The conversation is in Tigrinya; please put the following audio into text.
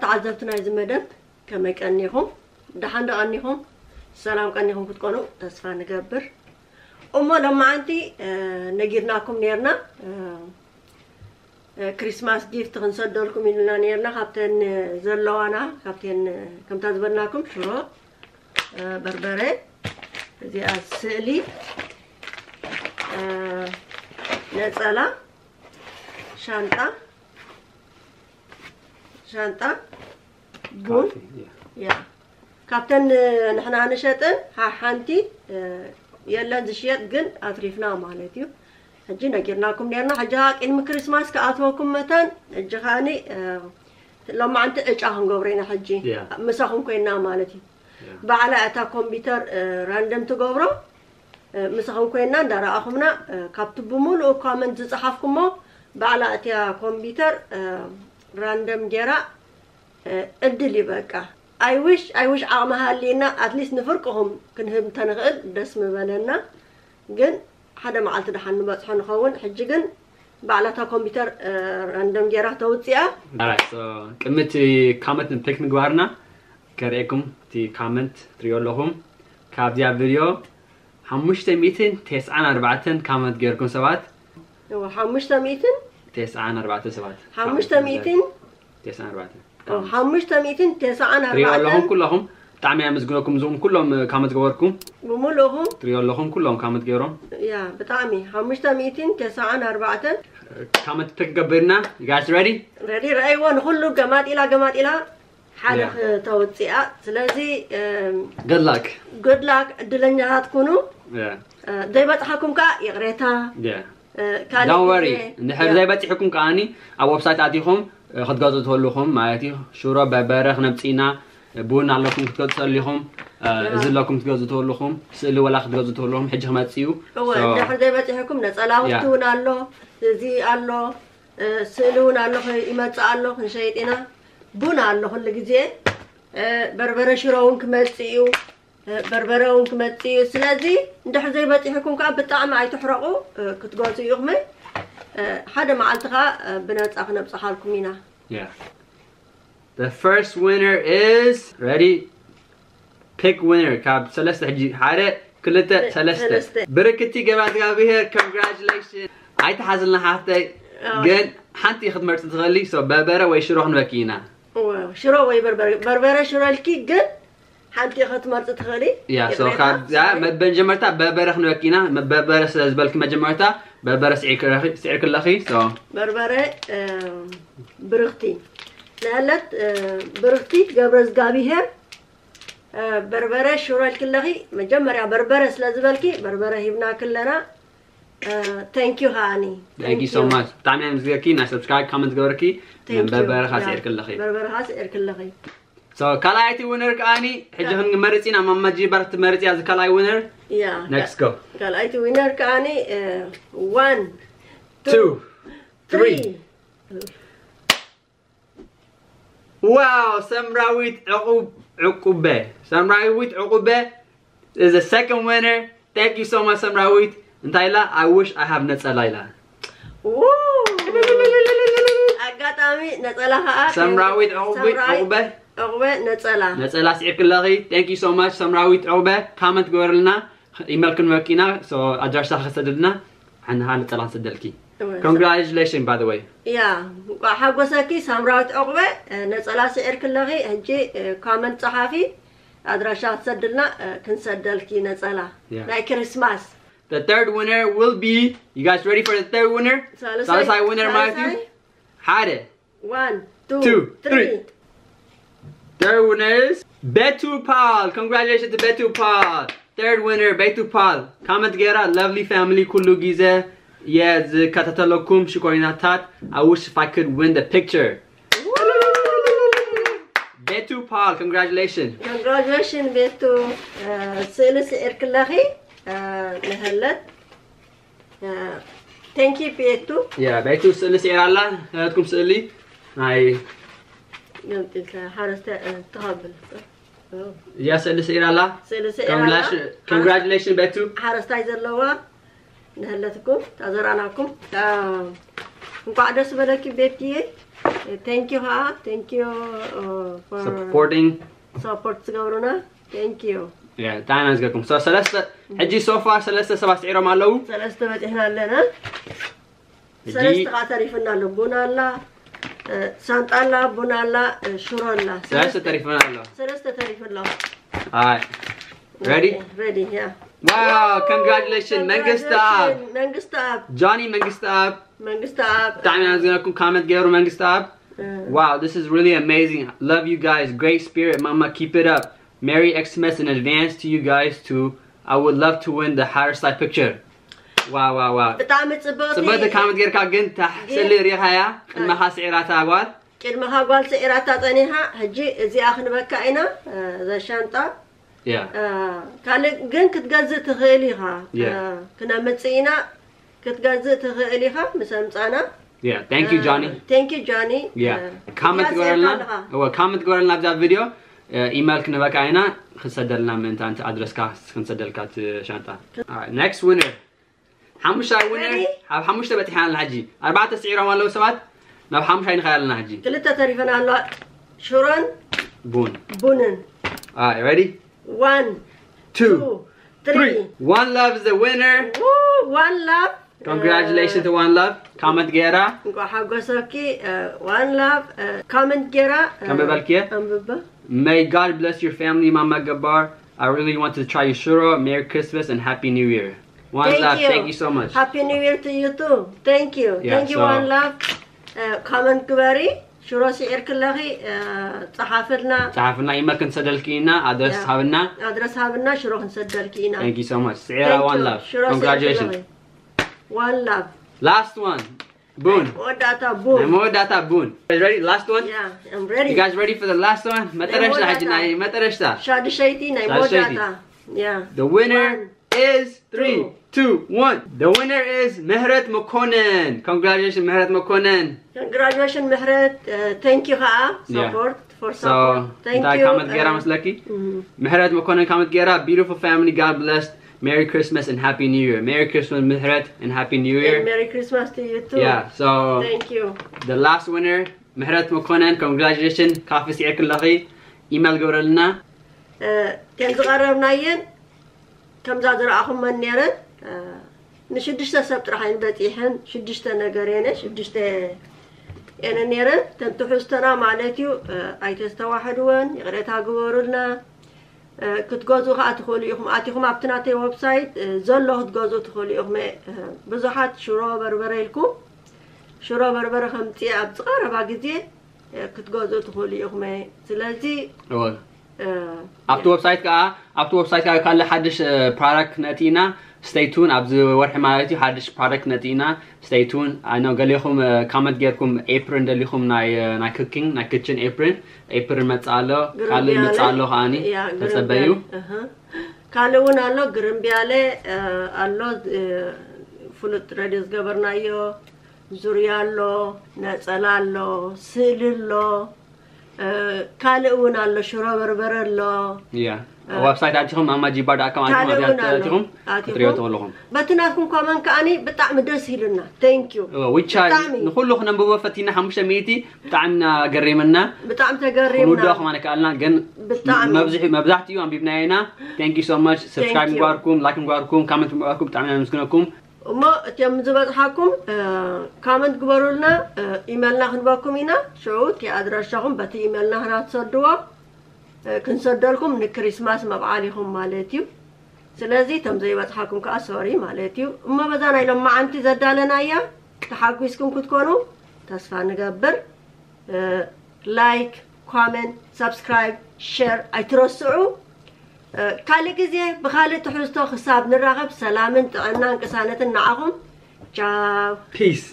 ተዓዘብቲ ናይዚ መደብ ከመይ ቀኒኹም? ደሓን ዶ ቀኒኹም? ሰላም ቀኒኹም ክትኮኑ ተስፋ ንገብር። እሞ ሎማዓንቲ፣ እ፣ ነጊርናኩም ነርና፣ እ፣ እ፣ ክሪስማስ ጊፍት ክንሰደልኩም ኢልና ነርና። ካብተን ዘለዋና፣ ካብተን፣ እ፣ ከምታ ዝበልናኩም ሽሮ፣ እ፣ በርበረ፣ እዚኣ ስእሊ፣ እ፣ ነጸላ፣ ሻንጣ፣ ሻንጣ፣ ቡን። ካፌ፣ ያ። ያ። ካብተን ንሕና ንሸጥን ሓ-፣ ሓንቲ፣ እ፣ የለን ዝሽየጥ፣ ግን ኣትሪፍና ማለት እዩ። ሕጂ ነጊርናኩም ነርና። ሕጂ ኸዓ ቅድሚ ክሪስማስ ክኣትወኩም መታን፣ ሕጂ ኸዓኒ፣ እ፣ ሎማዓንቲ ዕጫ ክንገብሮ ኢና። ሕጂ ያ። ምሳኹም ኮይና ማለት እዩ። ያ። ባዕላ እታ ኮምፒውተር፣ እ፣ ራንደም ትገብሮ፣ እ፣ ምሳኹም ኮይና እንዳረኣኹምና፣ እ፣ ካብቲ ብምሉእ ኮመንት ዝጸሓፍኩሞ ባዕላ እቲያ ኮምፒውተር፣ እ፣ ራንደም ጌራ፣ እ፣ ዕድል እዩ በቃ። I wish፣ I wish ዓቕሚ ሃልይና፣ ኣትሊስት ንፍርቅኹም ክንህብ እንተንኽእል ደስ ምበለና። ግን ሓደ መዓልቲ ደሓን ንበጽሖ ንኸውን። ሕጂ ግን ባዕላታ ኮምፒውተር፣ እ፣ ራንደም ጌራ ተውጽኣ። Alright፣ so ቅድሚ እቲ ካመንት ፒክ ምግባርና ከርእየኩም፣ እቲ ካመንት ትሪኦ ኣለኹም። ካብዚኣ ቪድዮ ሓሙሽተ ሚእትን ተስዓን ኣርባዕተን ካመንት ጌርኩም ሰባት። እወ፣ ሓሙሽተ ሚእትን? ተስዓን ኣርባዕተን ሰባት። ሓሙሽተ ሚእትን? ተስዓን ኣርባዕተን። ኦ፣ ሓሙሽተ ሚእትን ተስዓን ኣርባዕተን። ሪኦ ኣለኹም ኩለኹም። ብጣዕሚ ኣመስግነኩም፣ እዞም ኩሎም፣ እ፣ ካመንት ገበርኩም። ብምሉእኹም። ትሪኦ ኣለኹም ኩሎም ካመንት ገይሮም። ያ፣ ብጣዕሚ። ሓሙሽተ ሚእትን ተስዓን ኣርባዕተን። ካመንት ፒክ ገቢርና። You guys ready? ረዲ፣ ረኣይዎ፣ ንኹሉ ገማጢላ፣ ገማጢላ ሓደ ያ። ክተውፅኣ። ስለዚ፣ እም፣ Good luck። Good luck፣ ዕድለኛታት ኩኑ። ያ። እ፣ ዘይበፅሓኩም ከዓ ይቕሬታ። ያ። እ፣ ካልእ Don't worry። ግዜ። እንድሕር ያ። ዘይበፂሕኩም ከዓኒ ኣብ ዌብሳይት ኣቲኹም፣ እ፣ ክትገዝኡ ትህልኹም ማለት እዩ። ሽሮ፣ በርበረ ክነምፅእና፣ ቡን ኣለኩም ክትገዝኡ ተሊኹም፣ እ፣ ያ። እዚ ኣለኩም ክትገዝኡ ተልኹም፣ ስእሊ ወላ ክትገዝኡ ተልኹም፣ ሕጂ ክመጽእ እዩ። እወ፣ So፣ እንድሕር ዘይበፂሕኩም ነፀላ ያ። ውቲ እውን ኣሎ፣ እዚ ኣሎ፣ እ፣ ስእሊ እውን ኣሎ፣ ኸ-፣ ይመፅእ ኣሎ፣ ክንሸይጥ ኢና። ቡን ኣሎ ኩሉ ግዜ፣ እ፣ በርበረ ሽሮ እውን ክመፅእ እዩ። እ፣ በርበረ እውን ክመጽእ እዩ። ስለዚ እንድሕር ዘይበጺሕኩም ከኣ ብጣዕሚ ኣይትሕረቑ፣ እ፣ ክትገዝኡ ኢኹም። እ፣ ሓደ መዓልቲ ከኣ፣ እ፣ ብነጻ ክነብጽሓልኩም ኢና። Yeah። The first winner is፣ ready? Pick winner ካብ ሰለስተ ሕጂ፣ ሓደ፣ ክልተ፣ ሰ-፣ ሰለስተ። ሰለስተ። ብርክቲ ገብረእግዚኣብሄር፣ congratulations። ኣይትሓዝልና ሓፍተይ፣ ኣዎ። ግን ሓንቲ ክትመርጺ ትኽእሊ፣ so በርበረ ወይ ሽሮ ክንበኪ ኢና። እወ፣ ሽሮ ወይ በርበረ፣ በርበረ ሽሮ ኢልኪ ግን ሓንቲ ኢኺ ክትመርጺ ትኽእሊ። ያ፣ so ይቕሬታ፣ ካብ፣ ያ፣ sorry። መ-፣ መጀመርታ በርበረ ክንበኪ ኢና። መ-፣ በርበረ ስለ ዝበልኪ መጀመርታ በርበረ ስዒርክለኺ፣ ስዒርክለኺ፣ so። በርበረ፣ እ፣ ብርኽቲ። ንእለት፣ እ፣ ብርኽቲ ገብረ እግዚኣብሄር፣ እ፣ በርበረ ሽሮ ኢልክለኺ። መጀመርያ በርበረ ስለ ዝበልኪ በርበረ ሂብናኪ ኣለና። እ፣ thank you ከኣኒ። Thank you so much። ብጣዕሚ እየ ምስገኪ፣ ናይ subscribe፣ comment ገበርኪ፣ thank you። በርበረ ያ፣ ስዒርክለኺ። በርበረ ስዒርክለኺ። So፣ ካልኣይቲ winner ከኣኒ፣ ሕጂ ያ። ክንመርጽ ኢና፣ ማማ ጂባር ትመርጽ እያ፣ እዚ ካልኣይ winner። ያ፣ Next go። ካልኣይቲ winner ከኣኒ፣ እ፣ one፣ two፣ two፣ three። Three። Wow፣ ሰምራዊት ዕቁብ-፣ ዕቁበ። ሰምራዊት ዕቁበ is the second winner. Thank you so much፣ ሰምራዊት። እንታይ ኢላ? I wish I have ነጸላ ኢላ። ው! ኣጋጣሚ ነጸላ ኸኣ ሰምራዊት ዕቑቢ-፣ ሰምራዊት ዕቑበ። ዕቑበ ነጸላ። ነጸላ ስዒርክለኺ። Thank you so much፣ ሰምራዊት ዕቑበ። Comment ግበርልና። ኢመል ክንበኪና፣ so ኣድራሻ ከሰድልና፣ ሓንኻ ነጸላ ንሰደልኪ። እወ፣ Congratulations, by the way። ያ፣ እንቋዕ ሓጎሰኪ ሳምራዊት ዕቑበ፣ እ፣ ነጸላ ስዒርክለኺ፣ ሕጂ፣ እ፣ comment ጸሓፊ፣ ኣድራሻ ክትሰድልና፣ እ፣ ክንሰደልኪ ነጸላ። ያ። ናይ ክሪስማስ። The third winner will be, you guys ready for the third winner? ሳልሳይ፣ ሳልሳይ winner ማለት እዩ። ሳልሳይ። ሓደ። One, two, two, three, three. Third winner is Betu Paul. Congratulations to Betu Paul. Third winner, Betu Paul. Comment ገይራ፣ lovely family ኩሉ ግዜ እየ ዝከታተለኩም ሽኮሪናታት። I wish if I could win the picture. Woo! Betu Paul, congratulations. Congratulations ቤቱ፣ እ፣ ስእሊ ስዒርክለኺ፣ እ፣ ንሀለት። እ፣ thank you ቤቱ። ያ፣ ቤቱ ስእሊ ስዒራ ኣላ። ናትኩም ስእሊ ናይ ገምጢልካ ሓረስታይ፣ እ፣ ተቐብል። ኦ። ያ፣ ስእሊ ስዒራ ኣላ። ስእሊ ስዒራ ኣላ። Congratulations፣ congratulations ቤቱ። ሓረስታይ ዘለዋ ንሀለትኩም፣ ታዘራናኩም። እ፣ እንኳዕ ደስ በለኪ ቤትዬ። Thank you ከዓ thank you for supporting support ትገብሩና። Thank you። Yeah, ብጣዕሚ ኣመስገንኩም። So ሰለስተ ሕጂ so far ሰለስተ ሰባት ስዒሮም ኣለዉ። ሰለስተ በፂሕና ኣለና። ሕጂ ሰለስተ ከዓ ተሪፍና ኣሎ። ቡን ኣላ፣ እ፣ ሳንጣ ኣላ፣ ቡን ኣላ፣ እ፣ ሽሮ ኣላ። ሰለስተ ተሪፍና ኣሎ። ሰለስተ ተሪፍና። Alright. Ready? Ready, yeah. Wow, congratulations መንግስቲ ኣብ መንግስቲ ኣብ ጆኒ መንግስቲ ኣብ መንግስቲ ኣብ ብጣዕሚ ኣመስገንኩም። Comment ገይሩ መንግስቲ ኣብ እ፣ Wow, this is really amazing. Love you guys. Great spirit, mama. Keep it up. Merry Xmas in advance to you guys too. I would love to win the Hatter Side picture. Wow, wow, wow. ብጣዕሚ ፅብቕቲ ፅብቅቲ comment ጌርካ ግን ታሕስሊ ሪኻያ ቅድመኻ ስዒራታ ጓል ቅድመኻ ጓል ስዒራታ ፀኒሓ። ሕጂ እዚኣ ክንበካ ኢና። እ፣ እዛ ሻንጣ Yeah. እ፣ ካልእ ግን ክትገዝእ ትኽእል ኢኻ። እ፣ Yeah. ክነምፅእ ኢና። ክትገዝእ ትኽእል ኢኻ ምስ ኣምፃና። Yeah, thank you Johnny. Thank you Johnny. Yeah. Comment ግበረልና። እወ comment ግበረልና ኣብዛ ቪድዮ ኢሜል ክንበካ ኢና። ክንሰደልና ምእንታን ኣድረስካ ክንሰደልካ እቲ ሻንጣ። Alright, next winner. ሓሙሻይ winner። Ready? ኣብ ሓሙሽተ በፂሓ ኣለና ሕጂ። ኣርባዕተ ስዒሮም ኣለዉ ሰባት። ናብ ሓሙሻይ ንኸድ ኣለና ሕጂ። ክልተ ተሪፈን ኣለዋ። ሽሮን ቡን። ቡንን። Alright, ready? One, Two, two, three. One love is the winner. One love. Congratulations to One Love. Comment ገይራ እንኳዕ ሓጎሰኪ። One love comment ገይራ። ከንብበልክየ? ኣንብባ። May God bless your family, Mama Gabar. I really want to try your shuro. Merry Christmas and Happy New Year. One Thank love. you. Thank you so much. Happy New Year to you too. Thank you. Yeah, Thank you so- One love. Comment ግበሪ። ሽሮ ስዒርክለኺ ፀሓፍልና። ፀሓፍልና ኢመል ክንሰደልኪ ኢና። ኣድረስ Yeah. ሃብና። ኣድረስ ሃብና ሽሮ ክንሰደልኪ ኢና። Thank you so much. ስዒራ Thank One you. Love. ሽሮ Congratulations. ስዒርክለኺ። One love. Last one. ቡን። መወዳእታ ቡን። ናይ መወዳእታ ቡን። Ready? Last one? Yeah, I'm ready. You guys ready for the last one? መጠረሽታ ሕጂ ናይ መጠረሽታ። ሻድሸይቲ ናይ ሻድሸይቲ። መወዳእታ። Yeah. The winner One, is three, two. two, one. The winner is ምህረት መኮነን. Congratulations ምህረት መኮነን. Congratulations ምህረት። Thank you ከዓ Yeah. support for So support. Thank እንታይ you. comment ገይራ መስለኪ? ምህረት መኮነን comment ገይራ beautiful family, God bless, Merry Christmas and Happy New Year. Merry Christmas ምህረት and Happy New Year. Merry Christmas to you too. Yeah, so Thank you. The last winner ምህረት መኮነን, congratulations. ካፊ ስዒርክለኺ ኢመል ግበረልና። ከም ዝቐረብናየን ከምዛ ዝረኣኹመን ነይረን። ንሽዱሽተ ሰብ ጥራሕ እየን በፂሐን። ሽዱሽተ ነገር የነ ሽዱሽተ የነ ነይረን። ተን ትሕዝቶና ማለት እዩ። ኣይተስተዋሕድወን፣ ይቕሬታ ግበሩልና። ክትገዝኡ ከዓ ትኽእሉ ኢኹም። ኣቲኹም ኣብቲ ናተይ website ዘሎ ክትገዝኡ ትኽእሉ ኢኹም። ብዙሓት ሽሮ በርበረ ኢልኩም ሽሮ በርበረ ከምፅእ ኣብ ዝቐረባ ግዜ ክትገዝኡ ትኽእሉ ኢኹም። ስለዚ ኣብቲ website ከዓ ኣብቲ website ከዓ ካልእ ሓድሽ product ክነእቲ ኢና። Stay tuned። ኣብዚ ወርሒ ማለት እዩ ሓድሽ product ክነእቲ ኢና። Stay tuned። I know ገሊኹም comment ጌርኩም apron ደሊኹም ናይ ናይ cooking ናይ kitchen apron apron መፅእ ኣሎ። ካልእ መፅእ ኣሎ ከዓኒ ተፀበዩ። ካልእ እውን ኣሎ። ግርምብያለ ኣሎ። ፍሉጥ ረድዮ ዝገበርናዮ ዙርያ ኣሎ፣ ነፀላ ኣሎ፣ ስእሊ ኣሎ፣ ካልእ እውን ኣሎ። ሽሮ በርበረ ኣሎ። Yeah. ኣብ website ኣቲኹም ማማ ጂባር dot com ኣቲኹም ክትሪኦ ትኽእሉ ኢኹም። በቲ ናትኩም comment ከዓኒ ብጣዕሚ ደስ ኢሉና። Thank you። We try። ንኹሉ ክነንብቦ ፈቲና ሓሙሽተ ሚእቲ ብጣዕሚ ገሪምና። ብጣዕሚ ተገሪምና። ክንውድኦ ከማን ከኣልና ግን መብዛሕትኡ ኣንቢብናዮ ኢና። Thank you so much። Subscribe ምግባርኩም፣ like ምግባርኩም፣ comment ምግባርኩም ብጣዕሚ ኢና ነመስግነኩም። እሞ እቲኦም ዝበፅሓኩም comment ግበሩልና። ኢመልና ክንበኩም ኢና። ሽዑ እቲ ኣድራሻኹም በቲ ኢመልና ክናትሰድዎ ክንሰደልኩም ንክሪስማስ መብዓል ኢኹም ማለት እዩ። ስለዚ እቶም ዘይበፅሓኩም ከዓ sorry ማለት እዩ። እሞ በዛ ናይ ሎማዓንቲ ዘዳለናያ ተሓጒስኩም ክትኮኑ ተስፋ ንገብር። Like፣ comment፣ subscribe፣ share ኣይትረስዑ። ካልእ ግዜ ብኻልእ ትሕዝቶ ክሳብ ንራኸብ ሰላምን ጥዕናን ቅሳነትን ንዓኹም። ቻው። Peace።